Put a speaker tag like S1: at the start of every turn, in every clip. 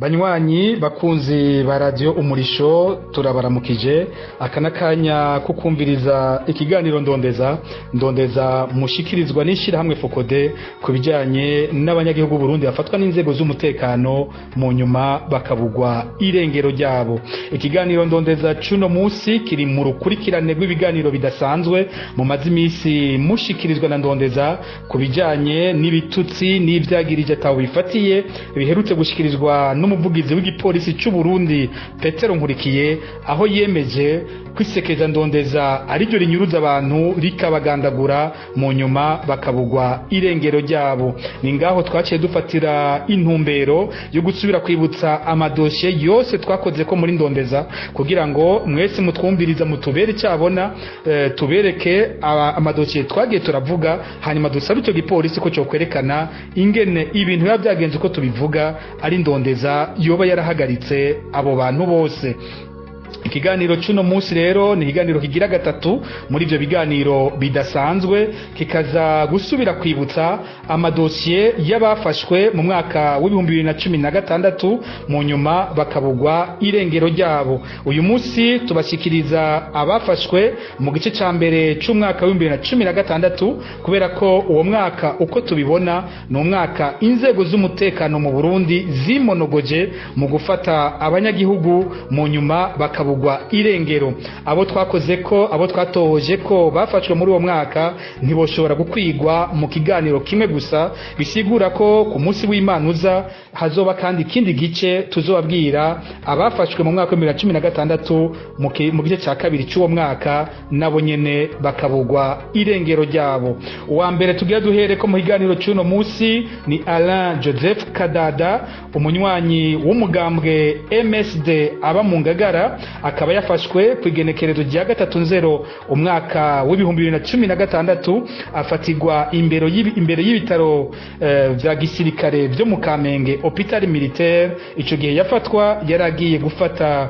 S1: Banywanyi bakunzi ba Radio Umurisho, turabaramukije. Aka n'akanya ko kumviriza ikiganiro Ndondeza. Ndondeza mushikirizwa n'ishirahamwe FOCODE ku bijyanye n'abanyagihugu Burundi bafatwa n'inzego z'umutekano, mu nyuma bakabugwa irengero ryabo. Ikiganiro Ndondeza cuno munsi kiri mu rukurikirane rw'ibiganiro bidasanzwe mumaze imisi mushikirizwa na Ndondeza ku bijyanye n'ibitutsi n'ivyagirije ataho bifatiye biherutse gushikirizwa n'umuvugizi w'igipolisi cy'u Burundi, Petero Nkurikiye, aho yemeje kwisekeza Ndondeza ariryo rinyuruza abantu, rikabagandagura, mu nyuma bakabugwa irengero ryabo. Ni ngaho twaciye dufatira intumbero yo gusubira kwibutsa amadosiye yose twakoze ko muri Ndondeza, kugira ngo mwese mutwumviriza mutubere icyabona, tubereke amadosiye twagiye turavuga, hanyuma dusabe icyo gipolisi ko cyo kwerekana ingene ibintu biba byagenze uko tubivuga, ari Ndondeza yoba yarahagaritse abo bantu bose. Ikiganiro cy'uno munsi rero ni ikiganiro kigira gatatu muri ibyo biganiro bidasanzwe, kikaza gusubira kwibutsa amadosiye y'abafashwe mu mwaka wa 2016, mu nyuma bakabugwa irengero ryabo. Uyu munsi tubashyikiriza abafashwe mu gice cya mbere cy'umwaka wa 2016, kubera ko uwo mwaka uko tubibona ni umwaka inzego z'umutekano mu Burundi zimonogoje mu gufata abanyagihugu, mu nyuma bakabugwa irengero. Abo twakoze ko, abo twatohoje ko bafashwe muri uwo mwaka, ntiboshobora gukwigwa mu kiganiro kimwe gusa. Bisigura ko ku munsi w'Imana uza hazoba kandi ikindi gice, tuzobabwira abafashwe mu mwaka wa 2016 mu gice cya kabiri cy'uwo mwaka, nabo nyene bakabugwa irengero ryabo. Uwa mbere tugira duhere ko mu kiganiro cy'uno munsi ni Alain Joseph Kadada, umunywanyi w'umugambwe MSD aba mu Ngagara, akaba yafashwe ku igenekerezo rya 3 Nzero umwaka wa 2016, afatirwa imbere y'ibitaro vya gisirikare vyo mu Kamenge, Hôpital Militaire. Ico gihe yafatwa yaragiye gufata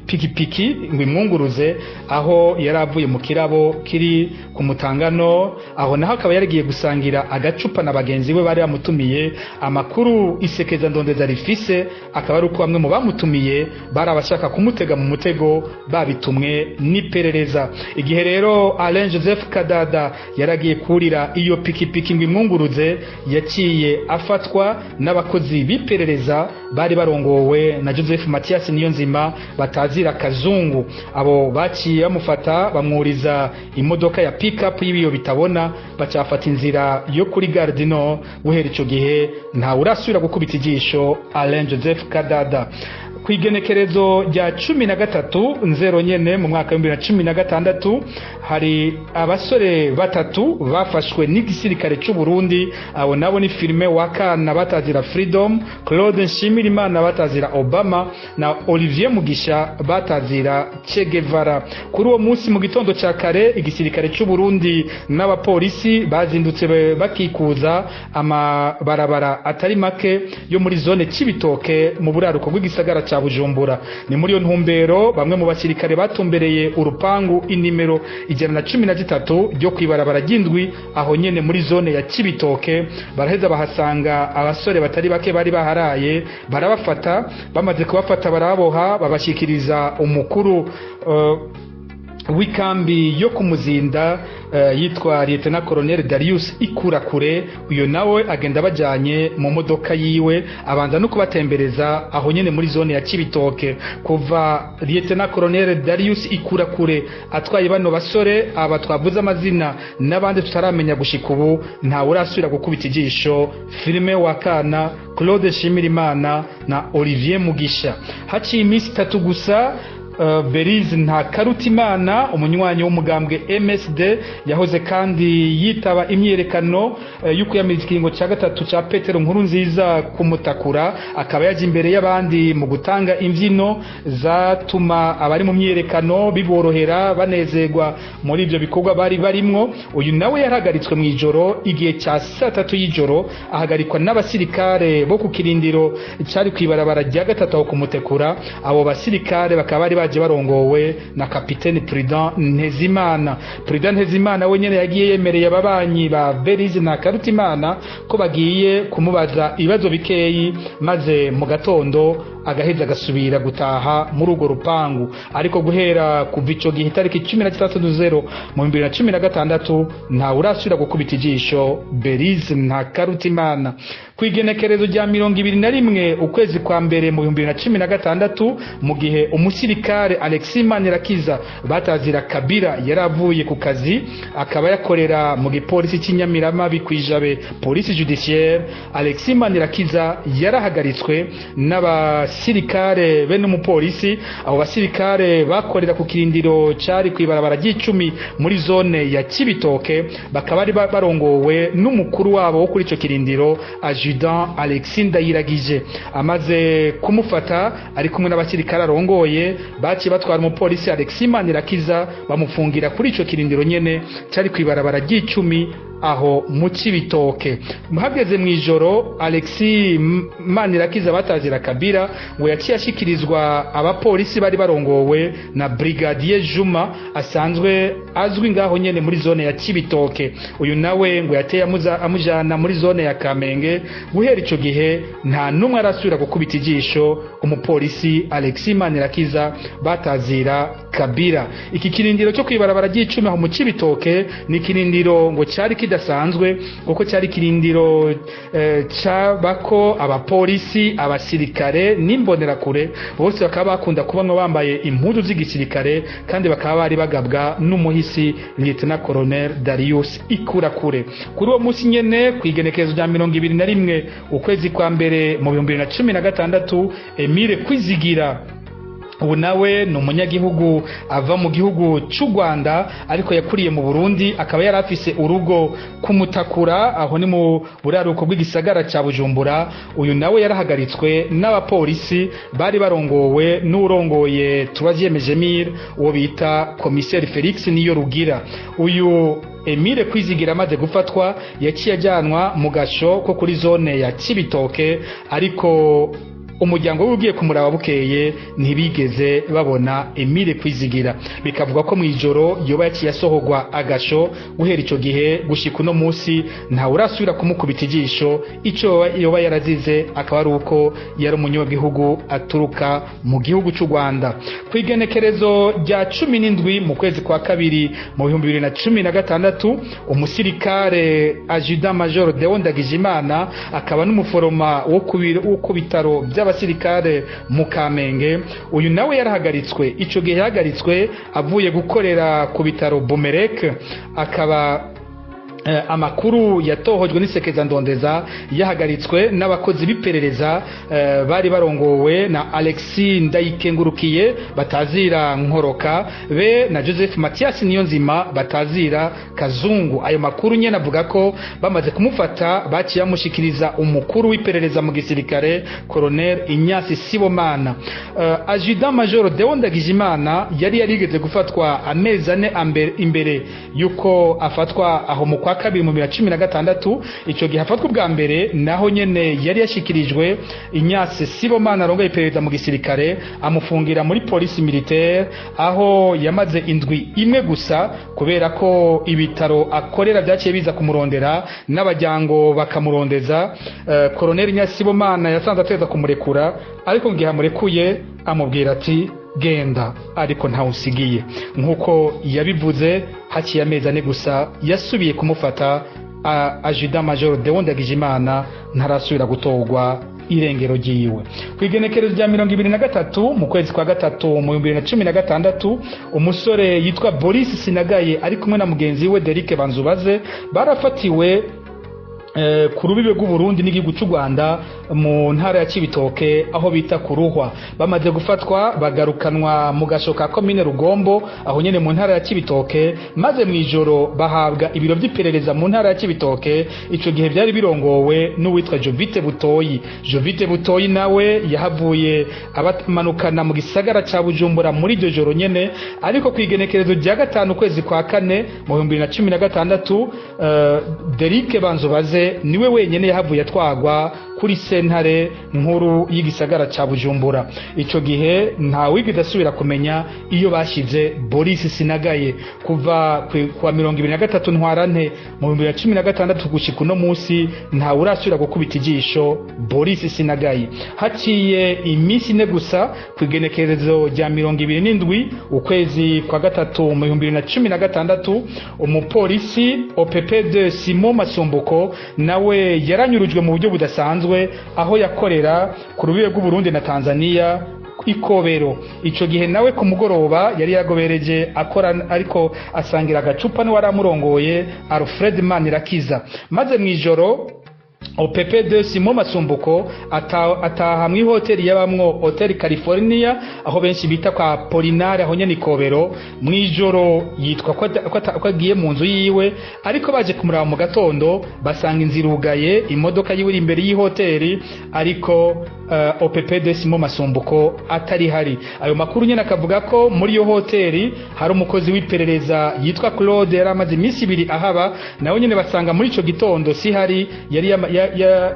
S1: pikipiki ngo imwunguruze aho yari avuye mu kirabo kiri ku Mutangano. Aho naho akaba yaragiye gusangira agacupa na bagenzi be bari bamutumiye. Amakuru isekeza Ndondeza rifise akaba ari uko bamwe mu bamutumiye bari abashaka kumutega mu mutego, babitumwe n'iperereza. Igihe rero Alain Joseph Kadada yaragiye kurira iyo pikipiki ngo imwunguruze, yaciye afatwa n'abakozi b'iperereza bari barongowe na Joseph Mathias Niyonzima batazira Kazungu. Abo baciye bamufata, bamwuriza imodoka ya pick-up y'ibiyo bitabona, bacafata inzira yo kuri Gare du Nord. Guhera ico gihe ntawe urasubira gukubita ijisho Alain Joseph Kadada. Ku igenekerezo rya 13 Nzero nyene mu mwaka wa 2016, hari abasore batatu bafashwe n'igisirikare cy'u Burundi. Abo nabo ni Firme Wakana batazira Freedom, Claude Nshimirimana batazira Obama na Olivier Mugisha batazira Che Guevara. Kuri uwo munsi mu gitondo cya kare, igisirikare cy'u Burundi n'abapolisi bazindutse bakikuza amabarabara atari make yo muri zone Cibitoke mu buraruko bw'igisagara cya Bujumbura. Ni muri iyo ntumbero bamwe mu basirikare batumbereye urupangu inimero 113 ryo kwibarabara ry'indwi, aho nyene muri zone ya Cibitoke, baraheza bahasanga abasore batari bake bari baharaye, barabafata. Bamaze kubafata baraboha, babashyikiriza umukuru w'ikambi yo kumuzinda yitwa Lieutenant Colonel Darius Ikurakure. Uyo nawe agenda bajanye mu modoka yiwe, abanza no kubatembereza aho nyene muri zone ya Cibitoke. Kuva Lieutenant Colonel Darius Ikurakure atwaye bano basore, aba twavuze amazina n'abandi tutaramenya gushika ubu, ntawe urasubira gukubita ijisho Filime Wakana, Claude Shimirimana na Olivier Mugisha. Haciye iminsi 3 gusa, Berize Ntakarutimana, umunywanyi w'umugambwe MSD, yahoze kandi yitaba imyiyerekano yo kwiyamiriza ikiringo cya gatatu cya Petero Nkurunziza kumutakura, akaba yaje imbere y'abandi mu gutanga imbyino zatuma abari mu myiyerekano biborohera, banezerwa muri ibyo bikorwa bari barimwo. Uyu nawe yarahagaritswe mu ijoro igihe cya saa 3 y'ijoro, ahagarikwa n'abasirikare bo ku kirindiro cyari kwibarabara rya gatatu aho kumutekura. Abo basirikare bakaba bari baje baje barongowe na kapitene Prudent Ntezimana. Prudent Ntezimana we nyene yagiye yemereye ababanyi ba Berize na Karutimana ko bagiye kumubaza ibibazo bikeyi, maze mu gatondo agaheza agasubira gutaha muri urwo rupangu. Ariko guhera kuva ico gihe, itariki 16 zero mu 2016, ntawe urasubira gukubita ijisho Berize nta Karutimana. Ku igenekerezo rya 21 ukwezi kwa mbere mu 2016, mu gihe umusirikare Alexis Manirakiza batazira Kabira yari avuye ku kazi, akaba yakorera mu gipolisi cy'Inyamirama bikwijabe, police judiciaire, Alexis Manirakiza yarahagaritswe n'abasirikare be n'umupolisi. Abo basirikare bakorera ku kirindiro cari kw'ibarabara ry'icumi muri zone ya Cibitoke, bakaba bari barongowe n'umukuru wabo wo kuri ico kirindiro, adjudant Alexis Ndayiragije. Amaze kumufata ari kumwe n'abasirikare arongoye, baciye batwara umupolisi Alexis Manirakiza, bamufungira kuri ico kirindiro nyene cari kw'ibarabara ry'icumi aho mu Cibitoke. Hageze mu ijoro, Alexis Manirakiza batazira Kabira ngo yaciye ashikirizwa abapolisi bari barongowe na Brigadier Juma, asanzwe azwi ngaho nyene muri zone ya Cibitoke. Uyu nawe ngo yateye amujana muri zone ya Kamenge. Guhera ico gihe nta numwe arasubira gukubita ijisho umupolisi Alexis Manirakiza batazira Kabira. Iki kirindiro cyo kwibarabara ry'icumi aho mu Cibitoke ni kirindiro ngo cyari kidasanzwe, kuko cyari kirindiro cabako abapolisi, abasirikare n'imbonerakure, bose bakaba bakunda kubamwe bambaye impuzu z'igisirikare, kandi bakaba bari bagabwa n'umuhisi Lieutenant Colonel Darius Ikurakure. Kuri uwo munsi nyene, ku igenekerezo rya 21 ukwezi kwa mbere mu 2016, Emile Kwizigira, ubu nawe ni umunyagihugu ava mu gihugu cy'u Rwanda ariko yakuriye mu Burundi, akaba yari afise urugo kumutakura, aho ni mu buraruko bw'igisagara cya Bujumbura. Uyu nawe yarahagaritswe n'abapolisi bari barongowe n'urongoye Troisième Mire, uwo bita Commissaire Felix Niyo Rugira. Uyu Emile Kwizigira amaze gufatwa yaciye ajyanwa mu gasho ko kuri zone ya Cibitoke, ariko umuryango we ugiye kumuraba bukeye ntibigeze babona Emile Kwizigira. Bikavuga ko mu ijoro yoba yaciye asohorwa agasho. Guhera ico gihe gushika uno munsi ntawe urasubira kumukubita ijisho. Ico yoba yarazize akaba ari uko yari umunyagihugu aturuka mu gihugu cy'u Rwanda. Ku igenekerezo rya 17 mu kwezi kwa kabiri mu 2016, umusirikare adjudant major Deo Ndagijimana, akaba n'umuforoma wo ku bitaro by'abasirikare mu Kamenge, uyu nawe yarahagaritswe. Ico gihe yahagaritswe avuye gukorera ku bitaro Bomerek, akaba amakuru yatohojwe n'isekeza ndondeza yahagaritswe n'abakozi b'iperereza bari barongowe na Alexis Ndayikengurukiye batazira Nkoroka be na Joseph Mathias Niyonzima batazira Kazungu. Ayo makuru nyene avuga ko bamaze kumufata baciye bamushikiriza umukuru w'iperereza mu gisirikare, Colonel Ignace Sibomana. Adjudant Major Deo Ndagijimana yari yarigeze gufatwa amezi 4 imbere yuko afatwa aho mu kwa kabiri mu 2016. Ico gihe afatwa ubwa mbere naho nyene yari yashikirijwe Ignace Sibomana arongoye iperereza mu gisirikare, amufungira muri police militaire, aho yamaze indwi imwe gusa, kubera ko ibitaro akorera byaciye biza kumurondera n'abajyango bakamurondeza. Colonel Ignace Sibomana yasanze ateza kumurekura, ariko ngihe amurekuye amubwira ati: "Genda, ariko ntawusigiye." Nk'uko yabivuze, haciye amezi 4 gusa yasubiye kumufata. Adjudant Major Deo Ndagijimana ntarasubira gutorwa irengero ryiwe. Ku igenekerezo rya 23 mu kwezi kwa gatatu mu 2016, umusore yitwa Boris Sinagaye ari kumwe na mugenzi we Derike Banzubaze barafatiwe ku rubibe rw'Uburundi n'igihugu cy'u Rwanda mu ntara ya Cibitoke, aho bita Kuruhwa. Bamaze gufatwa bagarukanwa mu gasho ka komine Rugombo, aho nyene mu ntara ya Cibitoke, maze mu ijoro bahabwa ibiro by'iperereza mu ntara ya Cibitoke. Ico gihe byari birongowe n'uwitwa Jovite Butoyi. Jovite Butoyi nawe yahavuye abamanukana mu gisagara ca Bujumbura muri iryo joro nyene. Ariko ku igenekerezo rya 5 ukwezi kwa kane mu 2016, Derike Banzubaze niwe wenyene yahavuye atwagwa. kuri sentare nkuru y'igisagara ca Bujumbura. Ico gihe nta wigeze asubira kumenya iyo bashize Boris Sinagaye. Kuva kuwa 23 Ntwarante mu 2016 gushika uno munsi nta urasubira gukubita ijisho Boris Sinagaye. Haciye iminsi ine gusa, ku igenekerezo rya 27 ukwezi kwa gatatu mu 2016, umupolisi OPP de Simon Masumbuko nawe yaranyurujwe mu buryo budasanzwe aho yakorera ku rubibe rw'Uburundi na Tanzania ikobero. Ico gihe nawe ku mugoroba yari yagobereje akora, ariko asangira agacupa n'uwaramurongoye Alfred Manirakiza, maze mw'ijoro OPP de Simon Masumbuko ataha mu hoteli yabamwo, Hotel California, aho benshi bita kwa Polinare, aho nyene ikobero. Mw'ijoro yitwa ko agiye mu nzu yiwe, ariko baje kumuraba mu gatondo basanga inzira irugaye, imodoka yiwe iri imbere y'ihoteli, ariko OPP de Simon Masumbuko atari hari. Ayo makuru nyene akavuga ko muri iyo hoteli hari umukozi w'iperereza yitwa Claude yari amaze iminsi 2 ahaba, nawe nyene basanga muri ico gitondo si hari, yari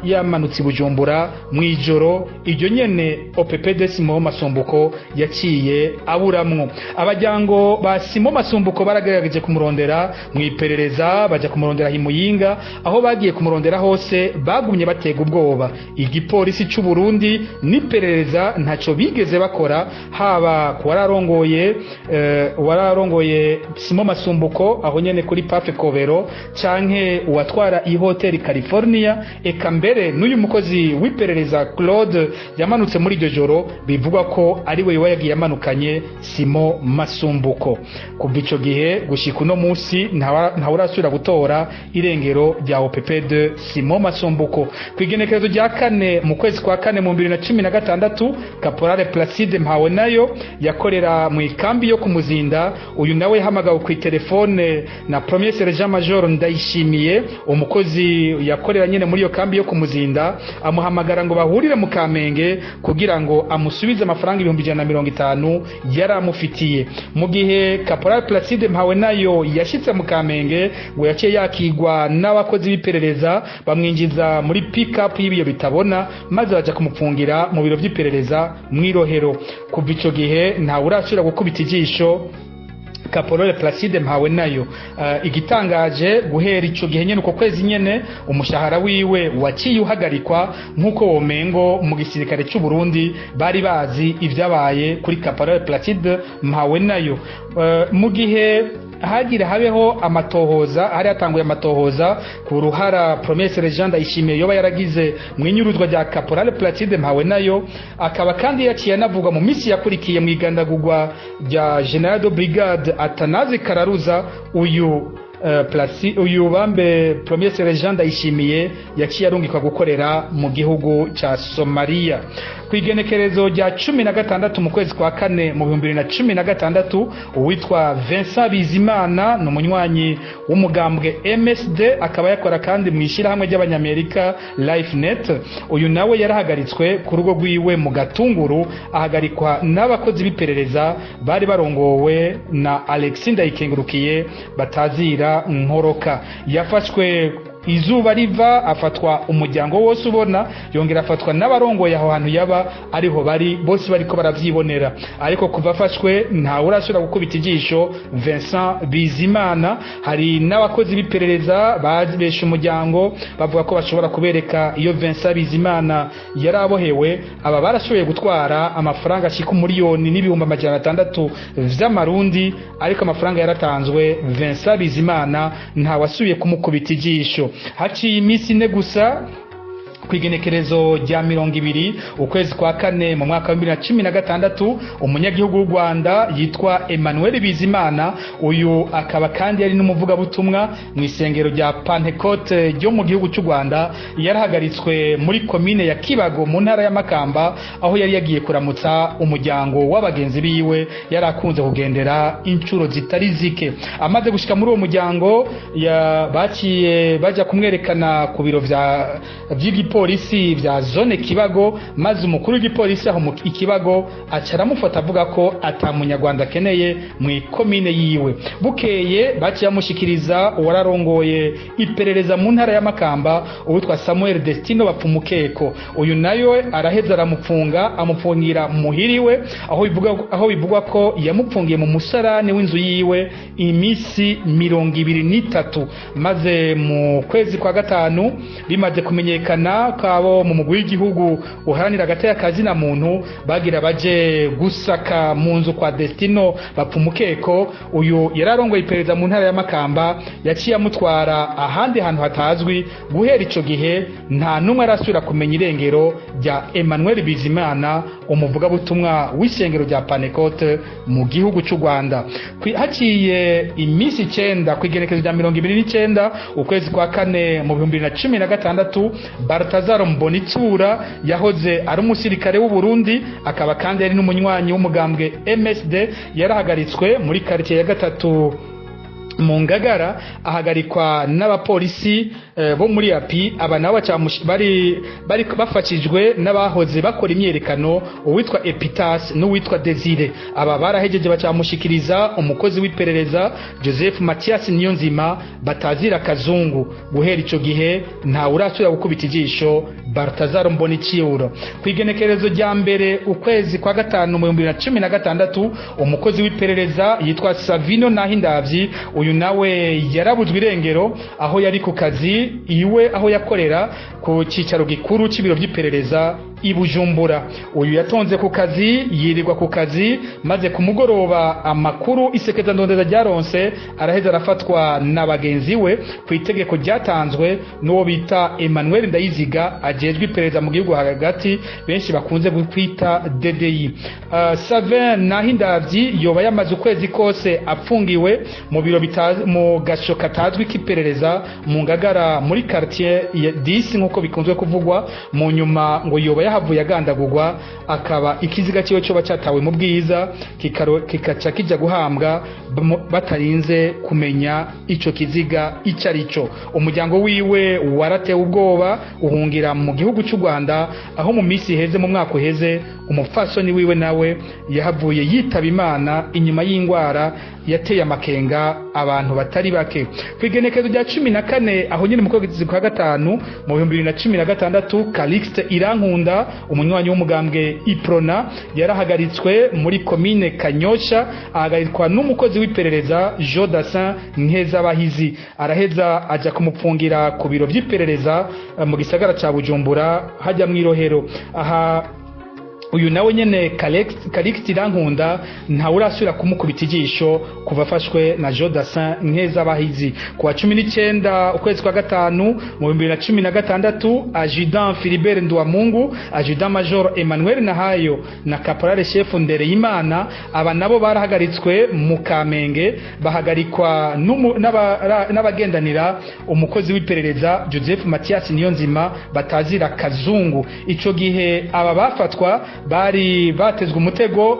S1: yamanutse Bujumbura mw'ijoro iryo nyene OPP de Simon Masumbuko yaciye aburamwo. Abajyango ba Simon Masumbuko baragerageje kumurondera mw'iperereza, baja kumurondera Himuyinga, aho bagiye kumurondera hose bagumye batega ubwoba. Igipolisi c'u Burundi n'iperereza ntaco bigeze bakora, haba ku wararongoye Simon Masumbuko aho nyene kuri Pafe Kobero, canke uwatwara i Hotel California, eka mbere n'uyu mukozi w'iperereza Claude yamanutse muri iryo joro, bivugwa ko ari we yagiye yamanukanye Simon Masumbuko. Kuva ico gihe gushika uno munsi nta urasubira gutora irengero rya OPP de Simon Masumbuko. Ku igenekerezo rya 4 mu kwezi kwa 4 mu 2016, Caporale Placide Mpawenayo yakorera mu ikambi yo kumuzinda, uyu nawe yahamagawe ku telefone na Premier Sergent Major Ndayishimiye, umukozi yakorera nyene muri iyo kambi yo kumuzinda, amuhamagara ngo bahurire mu Kamenge kugira ngo amusubize amafaranga 150,000 yari amufitiye. Mu gihe Caporal Placide Mpawenayo yashitse mu Kamenge, ngo yaciye yakigwa n'abakozi b'iperereza, bamwinjiza muri pick-up y'ibiyo bitabona, maze baja kumupfungira mu biro vy'iperereza mw'irohero. Kuva ico gihe nta urasubira gukubita ijisho Caporal Placide Mpawenayo. Igitangaje, guhera ico gihe nyene, uko kwezi nyene, umushahara wiwe waciye uhagarikwa, nk'uko womengo mu gisirikare c'u Burundi bari bazi ivyabaye kuri Caporal Placide Mpawenayo. Mu gihe hagira habeho amatohoza, hari hatanguye amatohoza ku ruhara Premier Sergent Ndayishimiye yoba yaragize mu inyuruzwa rya Caporal Placide Mpawenayo, akaba kandi yaciye anavugwa mu minsi yakurikiye mu igandagurwa rya General de Brigade Atanazi Kararuza, uyu uyu bambe Premier Sergent Ndayishimiye yaciye arungikwa gukorera mu gihugu ca Somalia. Ku igenekerezo rya 16 mu kwezi kwa 4 mu 2016, uwitwa Vincent Bizimana ni umunywanyi w'umugambwe MSD, akaba yakora kandi mu ishyirahamwe ry'Abanyamerika LifeNet. Uyu nawe yarahagaritswe ku rugo rwiwe mu Gatunguru, ahagarikwa n'abakozi b'iperereza bari barongowe na Alexis Ndayikengurukiye batazira Nkoroka. Yafashwe izuba riva, afatwa umuryango wose ubona, yongera afatwa n'abarongoye aho hantu yaba ariho bari bose bariko baravyibonera. Ariko kuva afashwe nta urasubira gukubita ijisho Vincent Bizimana. Hari n'abakozi b'iperereza babesha umuryango bavuga ko bashobora kubereka iyo Vincent Bizimana yarabohewe. Aba barashoboye gutwara amafaranga ashika 1,600,000 vy'amarundi, ariko amafaranga yaratanzwe, Vincent Bizimana nta wasubiye kumukubita ijisho. Haciye iminsi 4 gusa, ku igenekerezo rya 20 ukwezi kwa 4 mu mwaka wa 2016, umunyagihugu w'u Rwanda yitwa Emmanuel Bizimana, uyu akaba kandi yari n'umuvugabutumwa mu isengero rya Pentecote ryo mu gihugu cy'u Rwanda, yarahagaritswe muri komine ya Kibago mu ntara ya Makamba, aho yari yagiye kuramutsa umuryango w'abagenzi biwe yari akunze kugendera inshuro zitari zike. Amaze gushika muri uwo muryango, baciye baja kumwerekana ku biro vy'igipolisi by'igipolisi vya zone Kibago, maze umukuru w'igipolisi aho mu Ikibago aca aramufata, avuga ko ata munyarwanda akeneye mu ikomine yiwe. Bukeye baciye bamushikiriza uwararongoye iperereza mu ntara ya Makamba, uwitwa Samuel Destino Bapfumukeko. Uyu nayo araheza aramupfunga, amupfungira muhiriwe, aho bivugwa ko yamupfungiye mu musarani w'inzu yiwe iminsi 23. Maze mu kwezi kwa gatanu, bimaze kumenyekana kabo mu mugwi w'igihugu uharanira agateka kazina muntu bagira baje gusaka mu nzu kwa Destino Bapfumukeko, uyu yararongoye iperereza mu ntara ya Makamba, yaciye amutwara ahandi hantu hatazwi. Guhera ico gihe nta numwe arasubira kumenya irengero rya Emmanuel Bizimana, umuvugabutumwa w'isengero rya Pentecote mu gihugu cy'u Rwanda. Haciye iminsi 9, ku igenekerezo rya 29 ukwezi kwa kane mu 2016, Baltazar Mbonitsura yahoze ari umusirikare w'u Burundi, akaba kandi ari n'umunywanyi w'umugambwe MSD, yarahagaritswe muri quartier ya gatatu mu Ngagara, ahagarikwa n'abapolisi bo muri API. Aba nabo bari bafashijwe n'abahoze bakora imyerekano, uwitwa Epitas n'uwitwa Desire. Aba barahejeje bacamushikiriza umukozi w'iperereza Joseph Mathias Niyonzima batazira Kazungu. Guhera ico gihe nta urasubira gukubita ijisho Baltazar Mboniciuro. Ku igenekerezo rya 1 ukwezi kwa gatanu mu 2016, umukozi w'iperereza yitwa Savino Nahindavyi, uyu nawe yarabuzwe irengero aho yari ku kazi iwe, aho yakorera ku cicaro gikuru c'ibiro by'iperereza i Bujumbura. Uyu yatonze ku kazi, yirirwa ku kazi, maze ku mugoroba amakuru isekeza ndondeza ryaronse araheza arafatwa na bagenzi we ku itegeko ryatanzwe n'uwo bita Emmanuel Ndayiziga, ajejwe iperereza mu gihugu hagati, benshi bakunze kwita DDI. Savin Nahindavyi yoba yamaze ukwezi kose apfungiwe mu biro mu gasho katazwi k'iperereza mu Ngagara muri quartier ya 10 nkuko bikunzwe kuvugwa. Mu nyuma ngo yoba yahavuye agandagurwa, akaba ikiziga ciwe coba catawe mu Bwiza, kikaca kija guhambwa batarinze kumenya ico kiziga ico arico. Umuryango wiwe waratewe ubwoba, uhungira mu gihugu cy'u Rwanda, aho mu minsi iheze, mu mwaka uheze, umupfasoni wiwe nawe yahavuye yitaba Imana inyuma y'ingwara yateye amakenga abantu batari bake. Ku igenekerezo rya 14 aho nyine mu kwezi kwa gatanu mu 2016, Calixte Irankunda, umunywanyi w'umugambwe Iprona, yarahagaritswe muri komine Kanyosha, ahagarikwa n'umukozi w'iperereza Jodassin Nkezabahizi, araheza aja kumupfungira ku biro by'iperereza mu gisagara ca Bujumbura hajya mu Irohero. Aha uyu nawe nyene Calixte Irankunda ntawe urasubira kumukubita ijisho kuva afashwe na Jodassin Nkezabahizi. Ku wa 19 ukwezi kwa gatanu mu 2016, Adjudant Philibert Nduwamungu, Adjudant Major Emmanuel Nahayo na Caporal Chef Ndereyimana, aba nabo barahagaritswe mu Kamenge, bahagarikwa n'abagendanira umukozi w'iperereza Joseph Mathias Niyonzima batazira Kazungu. Ico gihe aba bafatwa bari batezwe umutego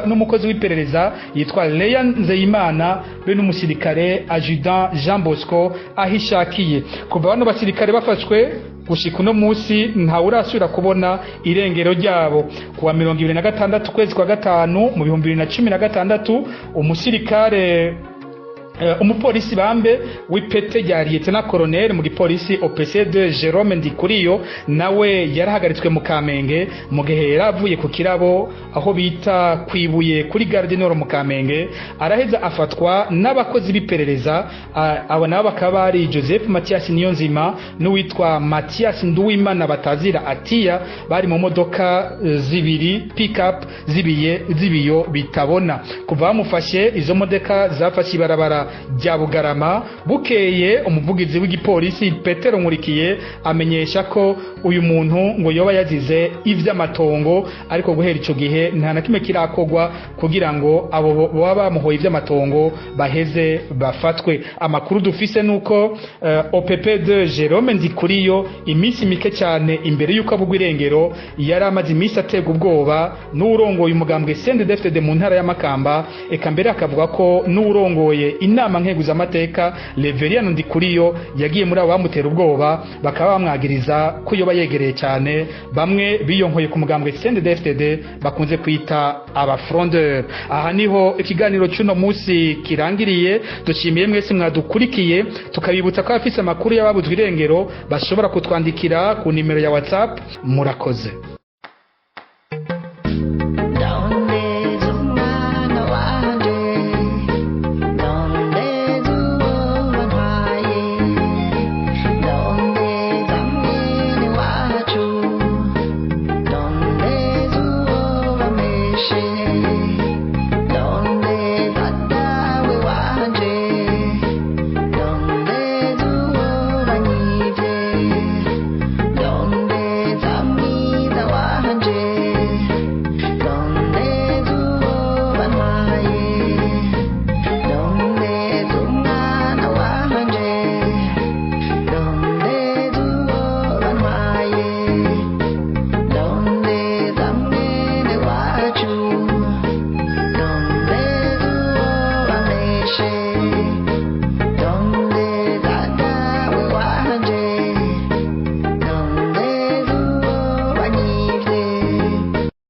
S1: n'umukozi w'iperereza yitwa Leon Nzeyimana be n'umusirikare Adjudant Jean Bosco Ahishakiye. Kuva bano basirikare bafashwe gushika uno munsi ntawe urasubira kubona irengero ryabo. Kuwa 26 ukwezi kwa gatanu mu 2016, umusirikare, umupolisi bambe w'ipete rya lieutenant colonel mu gipolisi OPC de Jerome Ndikuriyo nawe yarahagaritswe mu Kamenge mu gihe yaravuye ku kirabo aho bita kwibuye kuri Gare du Nord mu Kamenge, araheza afatwa n'abakozi b'iperereza. Abo nabo bakaba ari Joseph Mathias Niyonzima n'uwitwa Mathias Nduwimana batazira Atiya, bari mu modoka zibiri pick-up zibiye zibiyo bitabona. Kuva bamufashe, izo modoka zafashe ibarabara rya Bugarama. Bukeye umuvugizi w'igipolisi Petero Nkurikiye amenyesha ko uyu muntu ngo yoba yazize ivy'amatongo, ariko guhera ico gihe nta na kimwe kirakogwa kugira ngo abo baba bamuhoye ivy'amatongo baheze bafatwe. Amakuru dufise nuko OPP de Jerome Ndikuriyo, iminsi mike cyane imbere yuko abugwa irengero, yari amaze iminsi aterwa ubwoba n'uwurongoye umugambwe CNDD-FDD mu ntara ya Makamba, eka mbere akavuga ko n'uwurongoye Inama nkenguzamateka Reveriyano Ndikuriyo yagiye muri abo bamutera ubwoba, bakaba bamwagiriza ko yoba yegereye cyane bamwe biyonkoye ku mugambwe CNDD-FDD bakunze kwita aba frondeur. Aha niho ikiganiro cy'uno munsi kirangiriye. Dushimiye mwese mwadukurikiye, tukabibutsa ko abafise amakuru y'ababuzwe irengero bashobora kutwandikira ku nimero ya WhatsApp. Murakoze.